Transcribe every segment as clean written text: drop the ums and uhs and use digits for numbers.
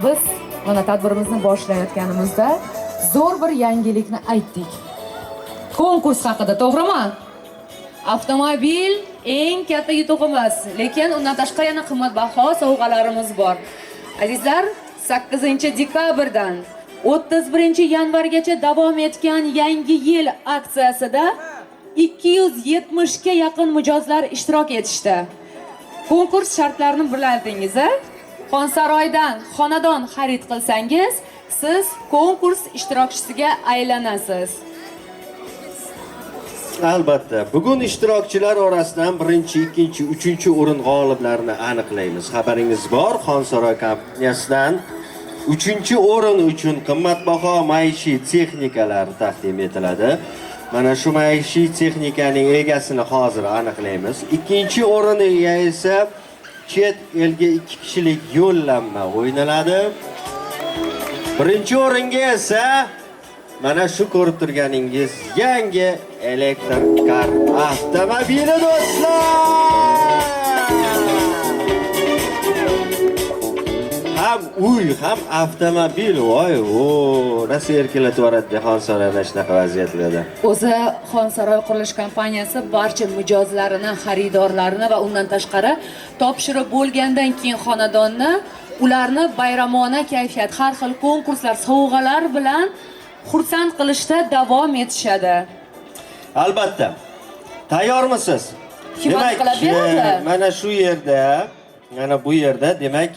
Biz mana tadbirimizni boshlayotganimizda zo'r bir yangilikni aytdik. Konkurs haqida, to'g'rimi? Avtomobil eng katta yutug'imiz, lekin undan tashqari yana qimmatbaho sovg'alarimiz bor. Azizlar, 8 dekabrdan 31 yanvargacha davom etgan Yangi yil aksiyasida 270 ga yaqin mijozlar ishtirok etishdi. Konkurs shartlarini bilardingiz, a? Xonsaroydan xonadon xarid qilsangiz, siz konkurs ishtirokchisiga aylanasiz. Albatta, bugun ishtirokchilar orasidan birinchi, ikkinchi, uchinchi o'rin g'oliblarini aniqlaymiz. Xabaringiz bor, Xonsaroy kompaniyasidan 3-chi o'rin uchun qimmatbaho maishiy texnikalar taqdim etiladi. Mana shu maishiy texnikaning egasini hozir aniqlaymiz. 2-chi o'ringa esa chet elga 2 kishilik yo'llanma o'ynaladi. 1-chi o'ringa esa mana shu ko'rib turganingiz yangi elektrkar avtomobili do'stlar. Ham uy, ham avtomobil. Voy, o, rosa erkalatib yuboradi Xonsaroyda shunaqa vaziyatlarda. O'zi Xonsaroy qurilish kompaniyasi barcha mijozlarini, xaridorlarini va undan tashqari topshirib bo'lgandan keyin xonadonni ularni bayramona kayfiyat, har xil konkurslar, sovg'alar bilan xursand qilishda davom etishadi. Albatta. Tayyormisiz? Kim aniqlab beradi? Mana shu yerda, mana bu yerda demak,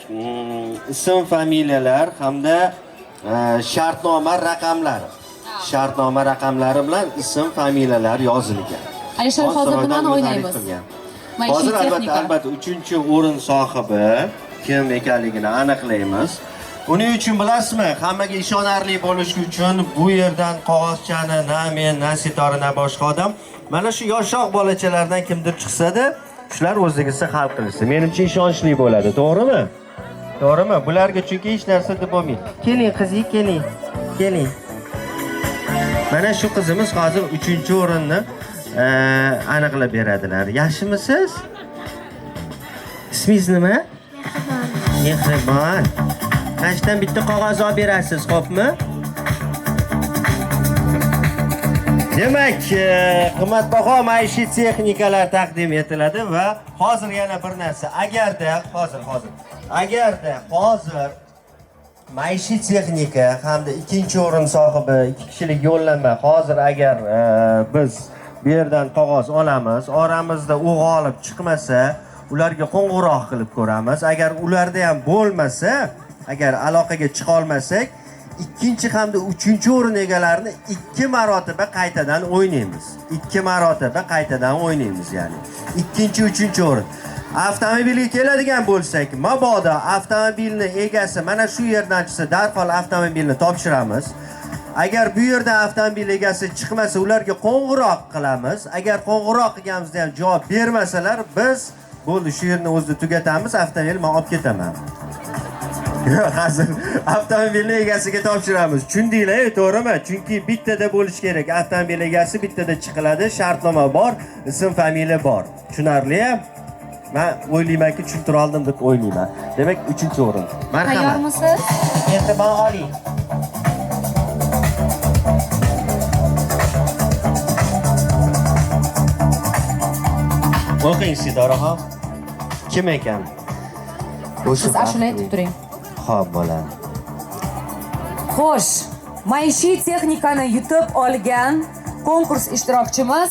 ism, familiyalar hamda shartnoma raqamlari. Shartnoma raqamlari bilan ism, familiyalar yozilgan. Alisher, hozir nimani o'ynaymiz? Hozir albatta 3-o'rin sohibi kim ekanligini aniqlaymiz. Uning uchun bilasizmi, hammaga ishonarli bo'lish uchun bu yerdan qog'ozchani na men, na Sitora, na boshqa odam, mana shu yoshroq bolachalardan kimdir chiqsa-da, shular o'zligisi hal qilishsa, menimcha ishonchli bo'ladi, to'g'rimi? To'g'rimi? Bularga chunki hech narsa deb bo'lmaydi. Keling qizi, keling. Keling. Mana shu qizimiz hozir 3-o'rinni aniqlab beradilar. Yaxshimisiz? Ismingiz nima? Mehribon. Mana bitta qog'oz olib berasiz, xo'pmi? Demak, qimmatbaho maishiy texnikalar taqdim etiladi va hozir yana bir narsa. Agarda hozir maishiy texnika hamda 2-o'rin sohibi 2 kishilik yo'llanma, hozir agar biz bu yerdan qog'oz olamiz, oramizda u g'olib chiqmasa, ularga qo'ng'iroq qilib ko'ramiz. Agar ularda ham bo'lmasa, agar aloqaga chiqa olmasak, 2-chi hamda 3-o'rin egalarini 2 marotaba qaytadan o'ynaymiz. 2 marotaba qaytadan o'ynaymiz, ya'ni 2-chi, 3-o'rin. Avtomobilga keladigan bo'lsak, mabodo avtomobilni egasi mana shu yerdan chiqsa, darhol avtomobilni topshiramiz. Agar bu yerdan avtomobil egasi chiqmasa, ularga qo'ng'iroq qilamiz. Agar qo'ng'iroq qilganimizda ham javob bermasalar, biz bo'ldi, shu yerni o'zida tugatamiz, avtomobilni men olib ketaman. Yo'q, hozir avtomobilni egasiga topshiramiz. Tushundinglar, to'g'rimi? Chunki bittada bo'lish kerak. Avtomobil egasi bittada chiqiladi, shartnoma bor, ism, familiya bor. Tushunarli-ya? Men o'ylaymanki, tushuntira oldim deb o'ylayman. Demak, 3-o'rin. Marhamat. Tayyormisiz? E'tibor oling. O'qing Sitoraxon. Kim ekan? Siz ashula aytib turing. Xo'p, bo'ladi. Xo'sh, maishiy texnikani yutib olgan konkurs ishtirokchimiz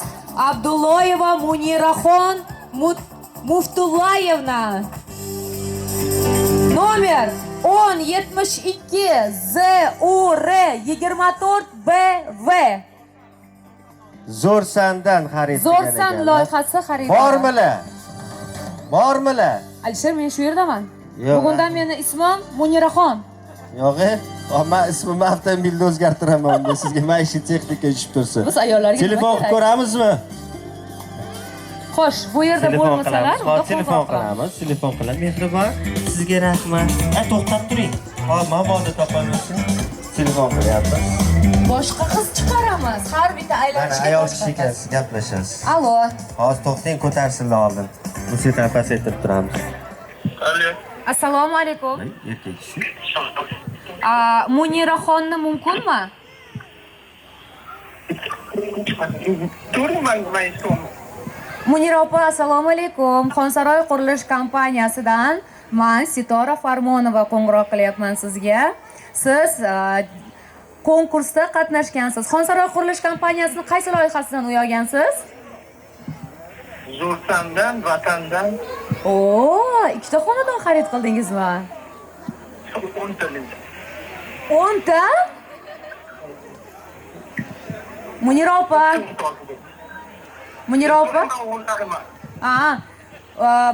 Abdulloyeva Muniraxon Muftullayevna. Nomer 1072 ZUR 24 BV. Zo'rsandan xarid qilgan. Zo'rsan loyihasi xaridori. Bormilar? Bormilar? Alisher, men shu yerdaman. Bugundan meni ismim Muniraxon. Yo'q, men ismimni avtomobilda o'zgartiraman unda sizga maishiy texnika tushib tursin. Biz ayollarga telefon qilib ko'ramizmi? Xo'sh, bu yerda bo'lmasalar, telefon qilamiz, telefon qilamiz. Mehribon, sizga rahmat. To'xtab turing. Hop, mabodo topolmasin. Telefon qilyapmiz. Boshqa qiz chiqaramiz. Har bitta aylanishga ayol kishi ekansiz, gaplashasiz. Alo. Hozir to'xtang, ko'tarsinlar oldin. Musiqani pasaytirib turamiz. Alo. Assalomu alaykum. Erkak kishi. Muniraxonni mumkinmi? To'g'ri, man eshityapman. Munira opa, assalomu alaykum. Xonsaroy qurilish kompaniyasidan man Sitora Farmonova qo'ng'iroq qilyapman sizga. Siz konkursda qatnashgansiz. Xonsaroy qurilish kompaniyasini qaysi loyihasidan uy olgansiz? Zo'rsandan, Vatandan. Oo, ikkita xonadon xarid qildingizmi? 10 ta. 10 ta? Munira opa. Munira opa.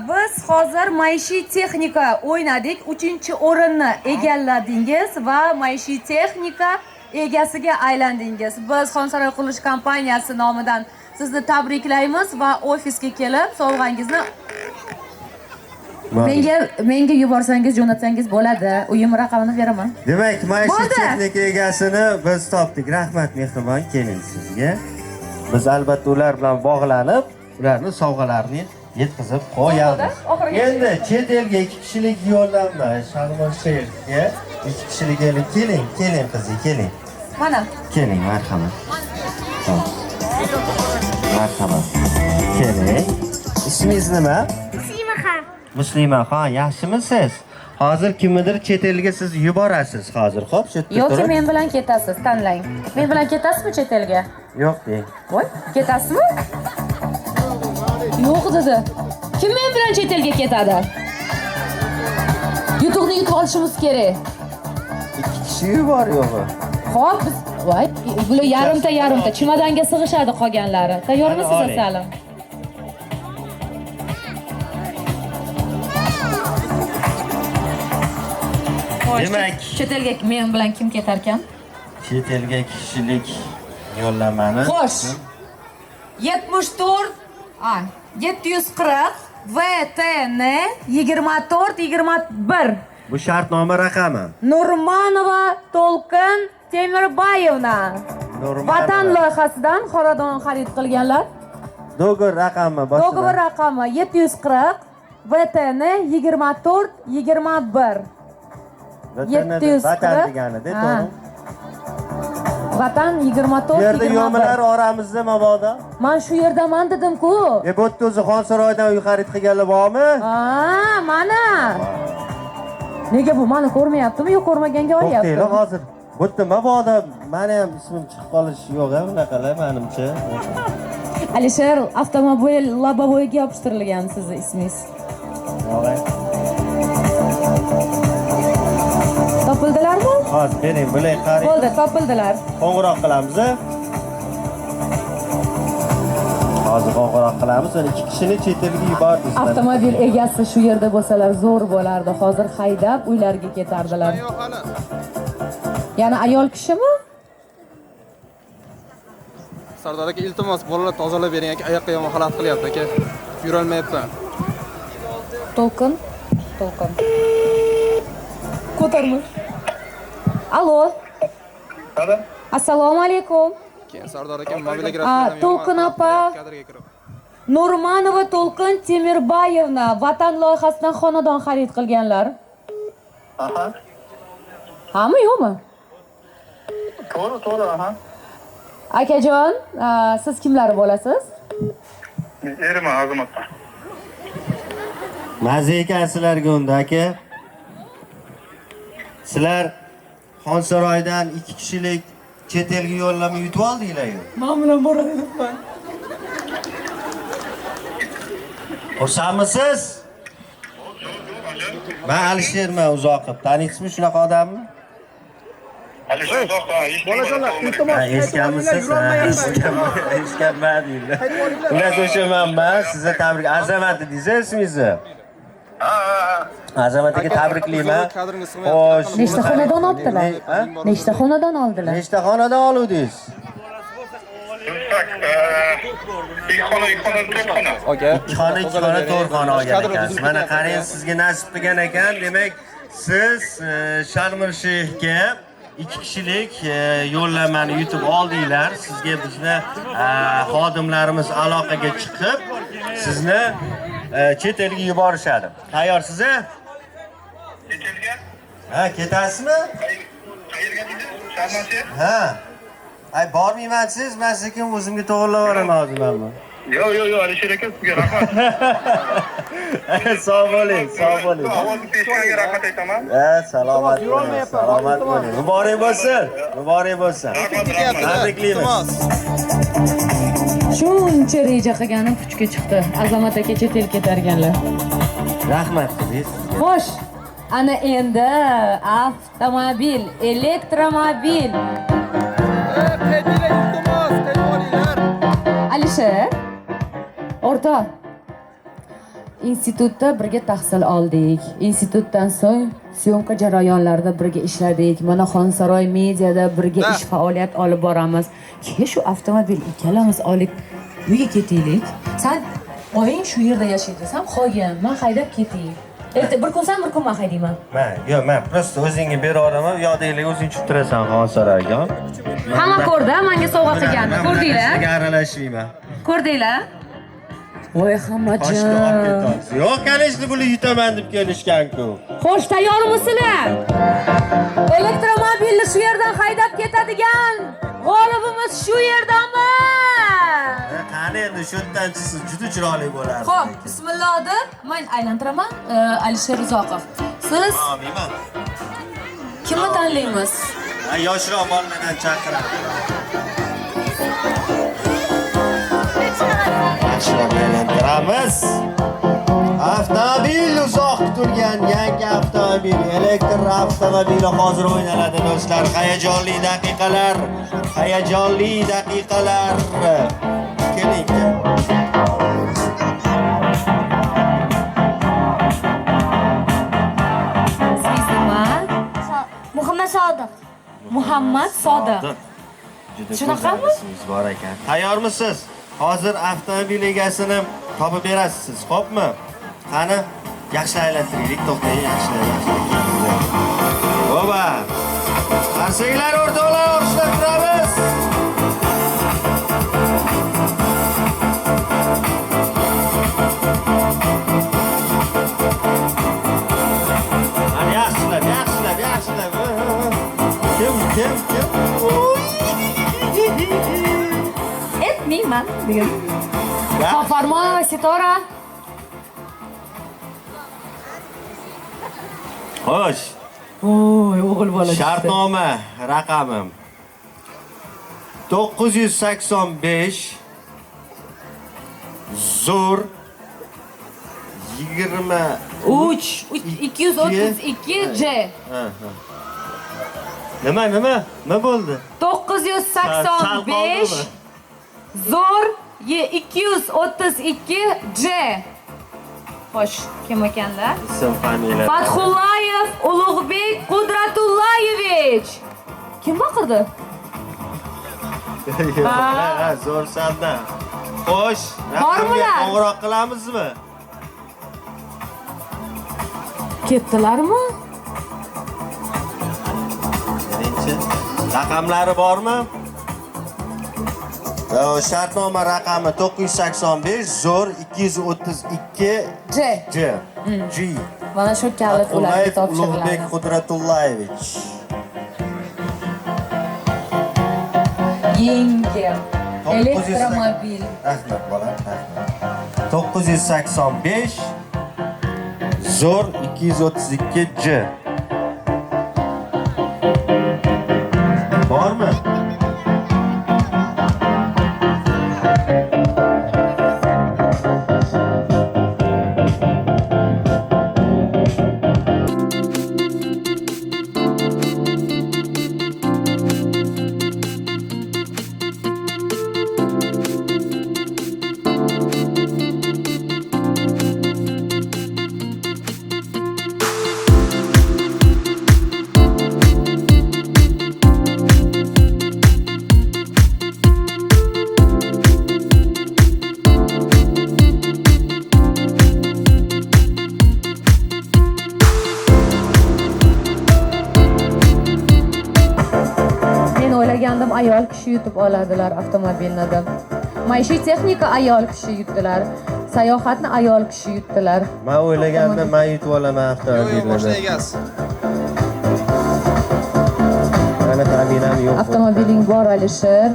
Biz hozir maishiy texnika o'ynadik. 3-o'rinni egalladingiz va maishiy texnika egasiga aylandingiz. Biz Xonsaroy qurilish kompaniyasi nomidan sizni tabriklaymiz va ofisga kelib sovg'angizni menga yuborsangiz, jo'natsangiz bo'ladi. Uyim raqamini beraman. Demak, maishiy texnika egasini biz topdik. Rahmat mehribon, keling sizga. Biz albatta ular bilan bog'lanib, ularni sovg'alarini yetkazib qo'yamiz. Endi chet elga 2 kishilik yo'llanma, Sharm-el-Sheyxga 2 kishilik yo'llanma. Keling, keling qizi, keling. Mana. Keling, marhamat. Marhamat. Keling. Ismingiz nima? Muslimaxon. Muslimaxon, yaxshimisiz? Hozir kimnidir chet elga siz yuborasiz hozir, xo'p, shu yerda Yoki men bilan ketasiz, tanlang. Men bilan ketasizmi chet elga? Yo'q deng. Voy, ketasizmi? Yo'q dedi. Kim men bilan chet elga ketadi? Yutuqni yutib olishimiz kerak. 2 kishi yubor yo'g'i. Xo'p, biz voy, bular yarimta yarimta chemadanga sig'ishadi qolganlari. Tayyormisiz, Asalim? Demak, chet elga men bilan kim ketar ekan? Chet elga kishilik yo'llanmani. Xo'sh. 74 740 VTN 24 21. Bu shartnoma raqami. Nurmanova To'lqin Temirbayevna. Vatan loyihasidan xonadon xarid qilganlar. Dogovor raqami boshida. Dogovor raqami 740 VTN 24 21. 740 Vatan deganida, to'g'rimi? Vatan 24 Bu yerda 21. yo'milar oramizda mabodo. Men shu yerdaman dedim-ku. Bu yerda o'zi Xonsaroydan uy xarid qilganlar bormi? Ha, mana. Nega bu meni ko'rmayaptimi yo ko'rmaganga olyaptimi? To'xtanglar hozir. Bu yerda mabodo meni ham ismim chiqib qolishi yo'q, bunaqalar menimcha. Alisher avtomobil lobovoyga yopishtirilgan sizni ismingiz. Yo'q. Topildilarmi? Hozir bering, bular qarang. Bo'ldi, topildilar. Qo'ng'iroq qilamiz. Hozir qo'ng'iroq qilamiz. Mana 2 kishini chet elga yubordik. Avtomobil egasi shu yerda bo'lsalar zo'r bo'lardi. Hozir haydab uylariga ketardilar. Yana ayol kishimi? Sardor aka, iltimos, bolalar tozalab bering aka, oyoqqa yomon xalaqit qilyapti aka. Yurolmayapman. To'lqin, To'lqin. Ko'tarma. Alo. Assalomu alaykum. Keyin Sardor aka mobilografiyadan To'lqin opa. Nurmanova To'lqin Temirbayevna Vatan loyihasidan xonadon xarid qilganlar. Aha. Hami yo'qmi? To'g'ri, to'g'ri, aha. Akajon, siz kimlar bo'lasiz? Erim Azamat. Maza ekan sizlarga unda aka. Sizlar Xonsaroydan 2 kishilik chet elga yo'llanma yutib oldinglar-ku. Men bilan boradi debman. Xursandmisiz? Men Alisherman Uzoqov. Taniysizmi shunaqa odamni? Alisher Uzoqov, Bolajonlar, iltimos, Eshitganmisiz? Eshitganman deydi. Ular o'sha manman. Sizni tabrik. Azamat dedingiz ismingizni? Azamat aka tabriklayman. Xo'sh, nechta xonadon oldilar? Nechta xonadon oldilar? Nechta xonadon oluvdingiz? 2 xona, 2 xona, 4 xona. Aka, 2 xona, 2 xona, 4 xona olgan ekansiz. Mana qarang, sizga nasib qilgan ekan. Demak, siz Sharm-el-Sheyxga 2 kishilik yo'llanmani yutib oldinglar. Sizga bizni xodimlarimiz aloqaga chiqib, sizni chet elga yuborishadi. Tayyorsiz-a? Chet elga? Ha, ketasizmi? Qayerga deysiz? Sharmansiz? Ha. Ay, bormayman siz, men sekin o'zimga to'g'irlab yuboraman hozir mana bu. Yo'q, yo'q, yo'q, Alisher aka, sizga rahmat. Sog' bo'ling, sog' bo'ling. Ovozni eshitganiga rahmat aytaman. Ha, salomat bo'ling, salomat bo'ling. Muborak bo'lsin, muborak bo'lsin. Rahmat, rahmat. Tabriklaymiz. Iltimos. Shuncha reja qilganim puchga chiqdi. Azamat aka chet el ketarganlar. Rahmat qizingiz. Xo'sh, ana endi avtomobil, elektromobil. Qaytinglar, iltimos, qaytib olinglar. Alisher, o'rtoq, institutda birga tahsil oldik. Institutdan so'ng syomka jarayonlarida birga ishladik. Mana Xonsaroy mediada birga Da. ish faoliyat olib boramiz. Keyin shu avtomobil ikkalamiz olib uyga ketaylik. San oying shu yerda yashaydi, san qolgin, man haydab ketay. Erta bir kun san, bir kun man haydayman. Man, yo'q, man просто o'zingga berib yuboraman, u yoqdagilarga o'zing tushib turasan Xonsaroyga. Hamma ko'rdi, menga sovg'a qilganini. Ko'rdinglar? Sizga aralashmayman. Ko'rdinglar? Voy Qoshga olib hammajon. ketamiz. Yo'q, конечно, buni yutaman deb kelishgan-ku. Xo'sh, tayyormisizlar? Elektromobilni shu yerdan haydab ketadigan g'olibimiz shu yerdami? Qani endi shu yerdan chiqsin, juda chiroyli bo'lardi. Xo'p, bismillah deb men aylantiraman. Alisher Uzoqov. Siz Olmayman. kimni tanlaymiz? Ha, yoshroq bolalardan chaqiraman. Yaxshilab aylantiramiz. Avtomobil, uzoq kutilgan yangi avtomobil, elektr avtomobili hozir o'ynaladi do'stlar. Hayajonli daqiqalar, hayajonli daqiqalar. Keling. Siz nima? Muhammad Sodiq. Muhammad Sodiq. Juda Shunaqami? go'zal ismingiz bor ekan. Tayyormisiz? Hozir avtomobil egasini topib berasiz, xo'pmi? Qani, yaxshi aylantiraylik, to'xtang, yaxshilab, yaxshilab. Oba! Qarsanglar o'rtoqlar, olqishlab turamiz. Mana yaxshilab, yaxshilab, yaxshilab. Ha, ha, ha. Kim, kim, kim? Oy! Etmayman degan. Xo'p, Farmonova Sitora. Xo'sh, Voy, o'g'il bola. Shartnoma raqami 985 zo'r 20 3 232 J. Ha, ha. Nima, nima? Nima bo'ldi? 985 zo'r Y 232 J. Xo'sh, kim ekanda? Ism, familiya. Fathullayev Ulug'bek Qudratullaevich. Kim baqirdi? Ha, ha, zo'r sandan. Xo'sh, raqamga Bormilar? qo'ng'iroq qilamizmi? Ketdilarmi? Birinchi raqamlari bormi? Shartnoma raqami 985 zo'r 232 J. J. G. Mana shu kalit ularga Fathullayev topshiriladi. Ulug'bek Qudratullaevich. Yangi elektromobil. Rahmat bolam, rahmat. 985 zo'r 232 J. Bormi? Men o'ylagandim ayol kishi yutib oladilar avtomobilni deb. Maishiy texnika ayol kishi yutdilar. Sayohatni ayol kishi yutdilar. Men o'ylagandim, men yutib olaman Yo'q, yo'q, mashina avtomobilni. egasi. Mani familiyam yo'q. Avtomobiling bor, Alisher.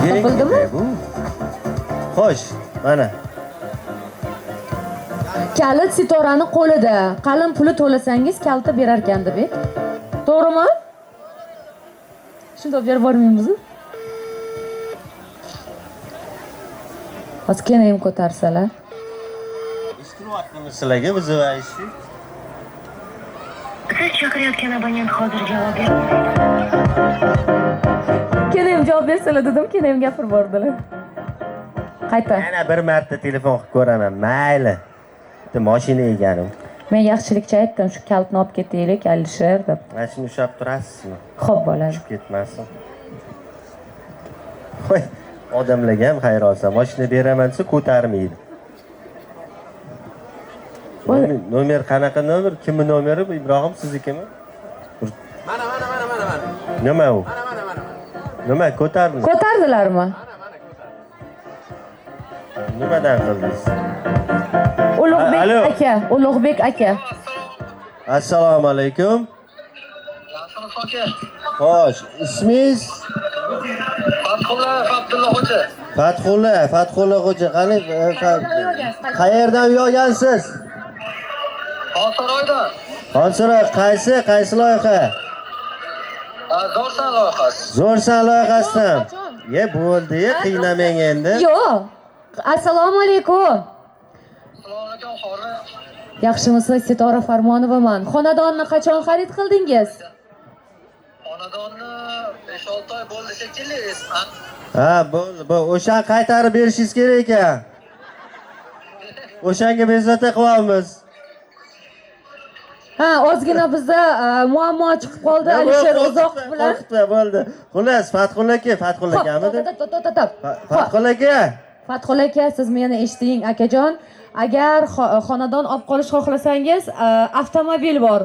Topildimi? Bu. Xo'sh, mana. Kalit Sitorani qo'lida. Qalin puli to'lasangiz kalita berar ekan deb. To'g'rimi? Shundoq berib bormaymizmi? Hozir keyin ham ko'tarsalar. Eshitilyaptimi sizlarga вызывающий? Siz chaqirayotgan abonent hozir javob bermaydi. Keyin ham javob bersalar dedim, keyin ham gapirib bordilar. Qayta. Yana bir marta telefon qilib ko'raman. Mayli. Bitta mashina eganim. Men yaxshilikcha aytdim, shu kalitni olib ketaylik, Alisher deb. Mana shuni ushlab turasizmi? Xo'p, bo'ladi. Tushib ketmasin. Qo'y, odamlarga ham hayronsan. Mashina beraman desa ko'tarmaydi. Nomer qanaqa nomer? Kimning nomeri bu? Ibrohim siznikimi? Mana, mana, mana, mana, mana. Nima u? Mana, mana, mana. Nima ko'tardimi? Ko'tardilarmi? Nimadan qildingiz? Ulug'bek Alo. aka, Ulug'bek aka. Assalomu alaykum. Yaxshimisiz aka? Xo'sh, ismingiz? Fathulla Abdulla Xo'ja. Fathulla, Fathulla Xo'ja. Qani, qayerdan uy olgansiz? Xonsaroydan. Xonsaroy qaysi, qaysi loyiha? Zo'rsan loyihasi. Zo'rsan loyihasidan. Qachon? Ye, bo'ldi, ye, qiynamang endi. Yo'q. Assalomu alaykum. Assalomu alaykum, xori. Yaxshimisiz, Sitora Farmonovaman. Xonadonni qachon xarid qildingiz? Xonadonni 5-6 oy bo'ldi shekilli esman. Ha, bo'ldi, bu o'shan qaytarib berishingiz kerak ekan. O'shanga bezovta qilyapmiz. Ha, ozgina bizda muammo chiqib qoldi Alisher Uzoqov bilan. Qo'rqitma, bo'ldi. Xullas, Fathulla aka, Fathulla akamidi? To'p, Fathulla aka. Fathulla aka, siz meni eshiting, akajon. Agar xonadon olib qolish xohlasangiz, avtomobil bor.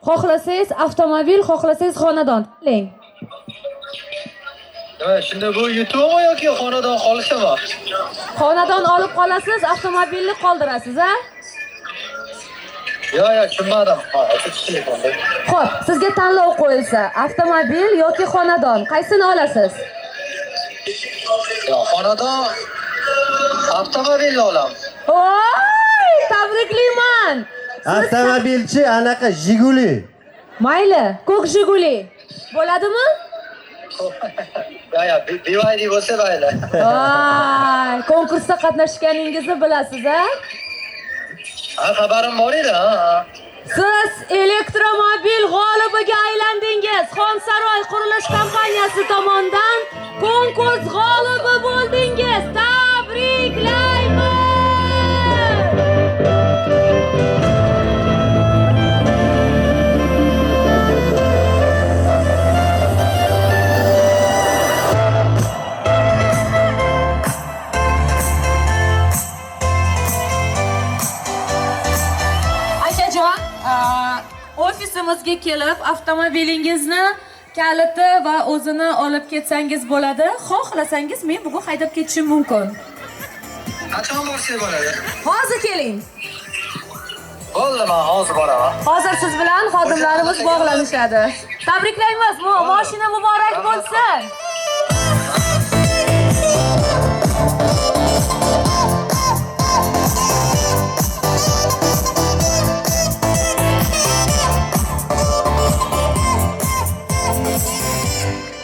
Xohlasangiz avtomobil, xohlasangiz xonadon. Ling. Nima, shunda bu yutuvmi yoki xonadon qolishimi? Xonadon olib qolasiz, avtomobilni qoldirasiz, a? Yo'q, yo'q, tushunmadim. Ha, telefonda. Xo'p, sizga tanlov qo'yilsa, avtomobil yoki xonadon, qaysini olasiz? Yo'q, xonadon avtomobilni olamiz. Oy, tabriklayman. Avtomobilchi anaqa Jiguli. Mayli, ko'k Jiguli. Bo'ladimi? Yo'q, yo'q, BYD bo'lsa mayli. Voy, konkursda qatnashganingizni bilasiz, a? Ha, xabarim bor edi, ha. Siz elektromobil g'olibiga aylandingiz. Xonsaroy qurilish kompaniyasi tomonidan konkurs g'olibi bo'ldingiz. Tabriklaymiz! Akajon, ofisimizga kelib avtomobilingizni kaliti va o'zini olib ketsangiz bo'ladi. Xohlasangiz men bugun haydab ketishim mumkin. Qachon borsak bo'ladi? Hozir keling. Bo'ldi, men hozir boraman. Hozir siz bilan xodimlarimiz bog'lanishadi. Tabriklaymiz. Mashina muborak bo'lsin.